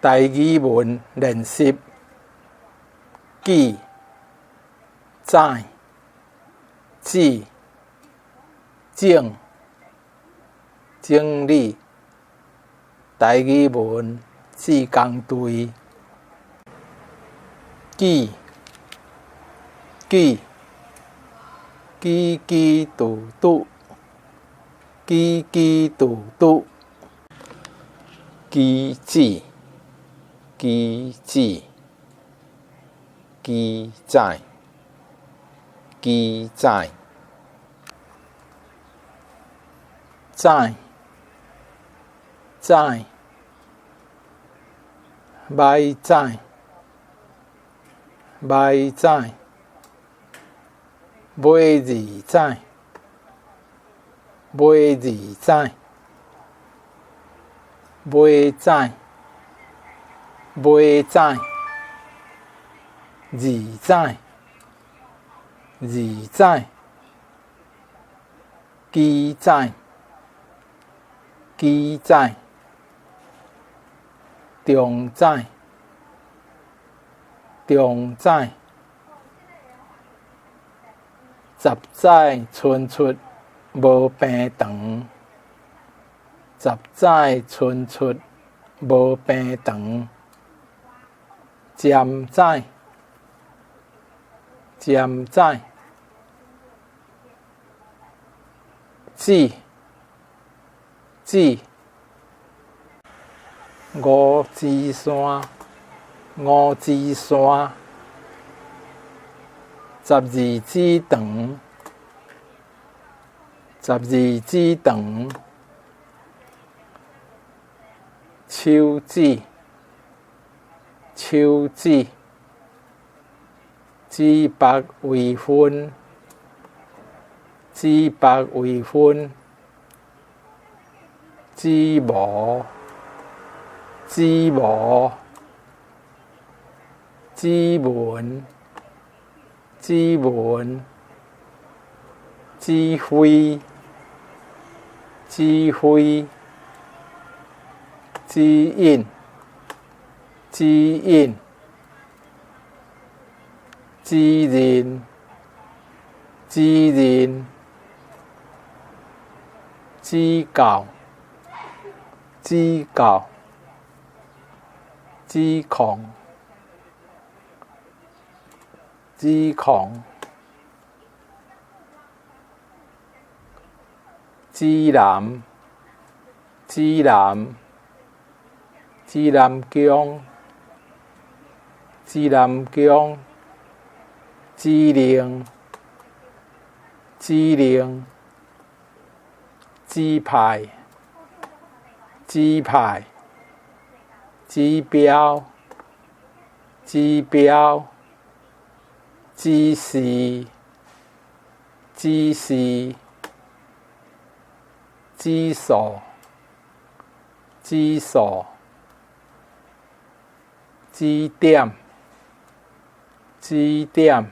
台語文練習，記、載、指、整、整理。台語文志工隊，記、記、記記嘟嘟，記記嘟嘟，機子、機子、機載、機載，載、載，䆀指、䆀指，尾二指、尾二指，尾指、尾指，二指、二指，機載、機載，中指、中指，十指伸出無平長，十指伸出無平長，尖指、尖指，指、指，五指山、五指山，十二指腸、十二指腸，手指、手指，指腹為分、指腹為分，指模、指模，指紋、指紋，指揮、指揮，指引、指引，指認、指認，指教、指教，指控、指控，指南、指南，指南宮、指南宮，指令、指令，指派、指派，指標、指標，指示、指示，指數、指數，指點、指點，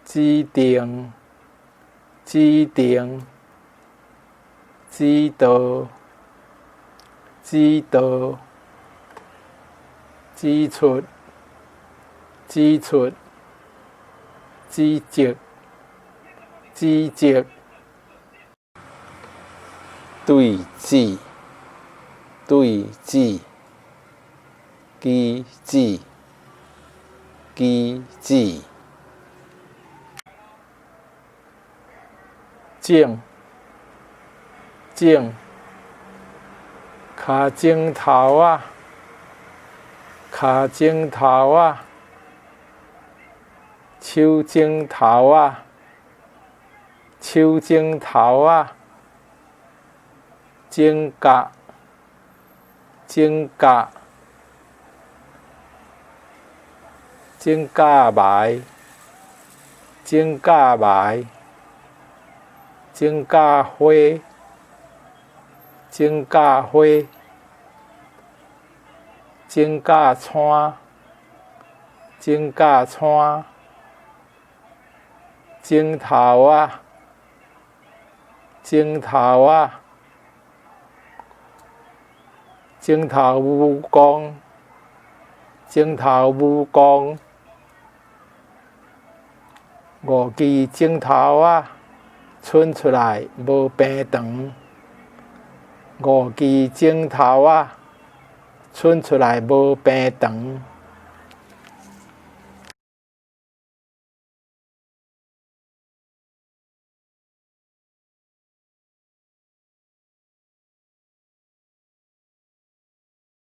指定、指定，指導、指導，指出、指出，指責、指責，對指、對指，機子、機子，整、整，跤指頭仔、跤指頭仔，手指頭仔，手指頭仔，整甲、整甲，整甲埋、整甲埋，整甲花、整甲花，整甲山、整甲山，指頭仔、指頭仔，指頭拇公，指頭拇公，五支指頭仔，伸出來無平長。五支指頭仔，伸出來無平長。